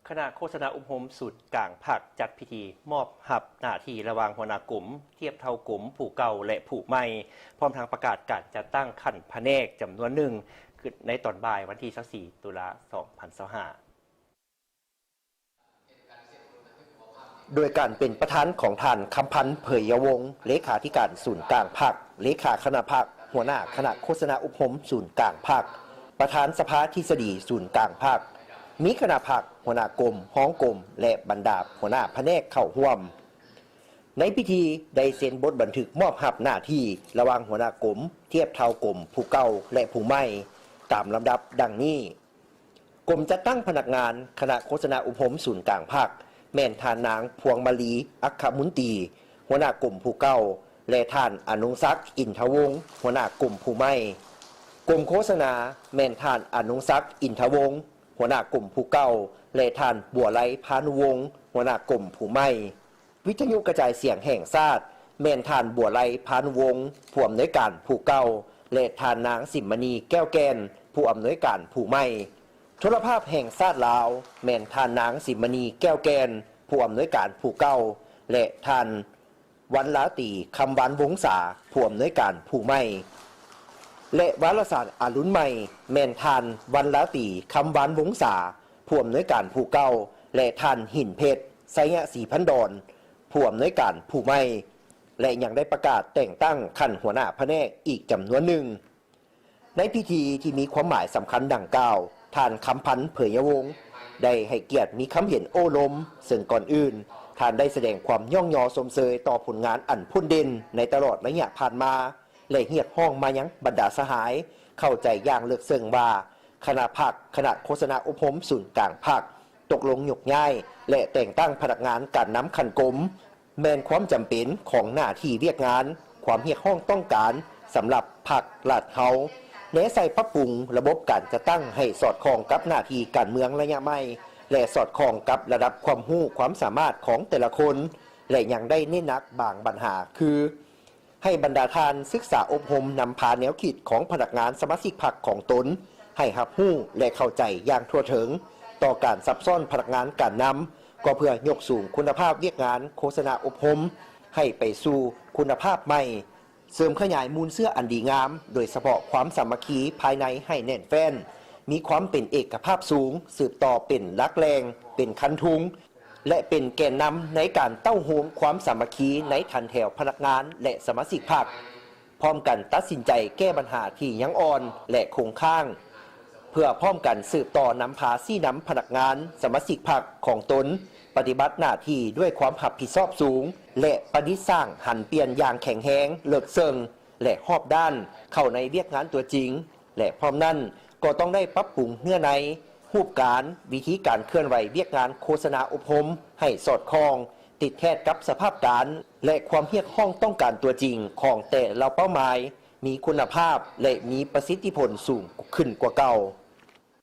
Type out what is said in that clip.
ຄະນະໂຄສະນາອົບຮົມສູນກາງພັກ ຈັດພິທີມອບຮັບໜ້າທີ່ລະຫວ່າງຫົວໜ້າກົມທຽບເທົ່າກົມຜູ້ເກົ່າ ແລະ ຜູ້ໃໝ່, ພ້ອມທັງປະກາດການຈັດຕັ້ງຂັ້ນພະແນກຈຳນວນໜຶ່ງ ໃນຕອນບ່າຍວັນທີຊາວສີ່ ຕຸລາ ສອງພັນຊາວຫ້າ. ໂດຍການເປັນປະທານຂອງທ່ານ ຄຳພັນ ເຜີຍຍະວົງ ເລຂາທິການສູນກາງພັກ, ເລຂາຄະນະພັກ, ຫົວໜ້າຄະນະໂຄສະນາອົບຮົມສູນກາງພັກ, ປະທານສະພາທິດສະດີສູນກາງພັກ, ມີຄະນະພັກ, ຫົວໜ້າກົມ, ຮອງກົມ ແລະ ບັນດາຫົວໜ້າພະແນກເຂົ້າຮ່ວມ. ໃນພິທີໄດ້ເຊັນບົດບັນທຶກມອບຮັບໜ້າທີ່ລະຫວ່າງຫົວໜ້າກົມທຽບເທົ່າກົມຜູ້ເກົ່າ ແລະ ຜູ້ໃໝ່ ຕາມລຳດັບດັ່ງນີ້. ກົມຈັດຕັ້ງພະນັກງານຄະນະໂຄສະນາອົບຮົມສູນກາງພັກ ແມ່ນທ່ານນາງ ພວງມາລີ ອັກຄະມົນຕີ ຫົວໜ້າກົມຜູ້ເກົ່າ ແລະ ທ່ານ ອະນົງສັກ ອິນທະວົງ ຫົວໜ້າກົມຜູ້ໃໝ່. ກົມໂຄສະນາ ແມ່ນທ່ານ ອະນົງສັກ ອິນທະວົງ ຫົວໜ້າກົມຜູ້ເກົ່າ ແລະ ທ່ານ ບົວໄລ ພານຸວົງ ຫົວໜ້າກົມຜູ້ໃໝ່. ວິທະຍຸກະຈາຍສຽງແຫ່ງຊາດ ແມ່ນທ່ານ ບົວໄລ ພານຸວົງ ຜູ້ອຳນວຍການຜູ້ເກົ່າ ແລະ ທ່ານນາງ ສິມມະນີ ແກ້ວແກ່ນ ຜູ້ອຳນວຍການຜູ້ໃໝ່. ໂທລະພາບແຫ່ງຊາດລາວ ແມ່ນທ່ານນາງ ສິມມະນີ ແກ້ວແກ່ນ ຜູ້ອຳນວຍການຜູ້ເກົ່າ ແລະ ທ່ານ ວັນລາຕີ ຄຳວານວົງສາ ຜູ້ອຳນວຍການຜູ້ໃໝ່ ແລະ ວາລະສານອາລຸນໃໝ່ ແມ່ນທ່ານ ວັນລາຕີ ຄຳວານວົງສາ ຜູ້ອຳນວຍການຜູ້ເກົ່າ ແລະ ທ່ານ ຫີນເພັດ ໄຊຍະສີພັນດອນ ຜູ້ອຳນວຍການຜູ້ໃໝ່ ແລະ ຍັງໄດ້ປະກາດແຕ່ງຕັ້ງຂັ້ນຫົວໜ້າພະແນກອີກຈຳນວນໜຶ່ງ. ໃນພິທີທີ່ມີຄວາມໝາຍສຳຄັນດັ່ງກ່າວ, ທ່ານ ຄຳພັນ ເຜີຍຍະວົງ ໄດ້ໃຫ້ກຽດມີຄຳເຫັນໂອ້ລົມ, ເຊິ່ງກ່ອນອື່ນ ທ່ານໄດ້ສະແດງຄວາມຍ້ອງຍໍຊົມເຊີຍຕໍ່ຜົນງານອັນໂພດເດັ່ນໃນຕະຫຼອດໄລຍະຜ່ານມາ ແລະ ຮຽກຮ້ອງມາຍັງບັນດາສະຫາຍ ເຂົ້າໃຈຢ່າງເລິກເຊິ່ງວ່າ ຄະນະພັກ, ຄະນະໂຄສະນາອົບຮົມສູນກາງພັກ ຕົກລົງຍົກຍ້າຍ ແລະ ແຕ່ງຕັ້ງພະນັກງານການນຳຂັ້ນກົມ ແມ່ນຄວາມຈຳເປັນຂອງໜ້າທີ່ວຽກງານ, ຄວາມຮຽກຮ້ອງຕ້ອງການສຳລັບພັກລັດເຮົາ, ແນໃສ່ປັບປຸງລະບົບການຈັດຕັ້ງໃຫ້ສອດຄ່ອງກັບໜ້າທີ່ການເມືອງໄລຍະໃໝ່ ແລະ ສອດຄ່ອງກັບລະດັບຄວາມຮູ້ຄວາມສາມາດຂອງແຕ່ລະຄົນ ແລະ ຍັງໄດ້ເນັ້ນໜັກບາງບັນຫາຄື ໃຫ້ບັນດາທ່ານສຶກສາອົບຮົມນຳພາແນວຄິດຂອງພະນັກງານສະມາຊິກພັກຂອງຕົນ ໃຫ້ຮັບຮູ້ ແລະ ເຂົ້າໃຈຢ່າງທົ່ວເຖິງຕໍ່ການສັບຊ້ອນພະນັກງານການນຳ, ກໍເພື່ອຍົກສູງຄຸນນະພາບວຽກງານໂຄສະນາອົບຮົມໃຫ້ໄປສູ່ຄຸນນະພາບໃໝ່, ເສີມຂະຫຍາຍມູນເຊື້ອອັນດີງາມ, ໂດຍສະເພາະຄວາມສາມັກຄີພາຍໃນໃຫ້ແໜ້ນແຟ້ນ, ມີຄວາມເປັນເອກະພາບສູງ, ສືບຕໍ່ເປັນຫຼັກແຫຼ່ງ, ເປັນຄັນທຸງ ແລະ ເປັນແກນນຳໃນການເຕົ້າໂຮມຄວາມສາມັກຄີໃນຖັນແຖວພະນັກງານ ແລະ ສະມາຊິກພັກ, ພ້ອມກັນຕັດສິນໃຈແກ້ບັນຫາທີ່ຍັງອ່ອນ ແລະ ຄົງຄ້າງ, ເພື່ອພ້ອມກັນສືບຕໍ່ນຳພາຊີ້ນຳພະນັກງານສະມາຊິກພັກຂອງຕົນປະຕິບັດໜ້າທີ່ດ້ວຍຄວາມຮັບຜິດຊອບສູງ ແລະ ປະດິດສ້າງຫັນປ່ຽນຢ່າງແຂງແຮງ, ເລິກເຊິ່ງ ແລະ ຮອບດ້ານເຂົ້າໃນວຽກງານຕົວຈິງ ແລະ ພ້ອມນັ້ນກໍຕ້ອງໄດ້ປັບປຸງເນື້ອໃນ, ຮູບການ, ວິທີການເຄື່ອນໄຫວວຽກງານໂຄສະນາອົບຮົມໃຫ້ສອດຄ່ອງ, ຕິດແທດກັບສະພາບການ ແລະ ຄວາມຮຽກຮ້ອງຕ້ອງການຕົວຈິງຂອງແຕ່ລະເປົ້າໝາຍ, ມີຄຸນນະພາບ ແລະ ມີປະສິດທິຜົນສູງຂຶ້ນກວ່າເກົ່າ.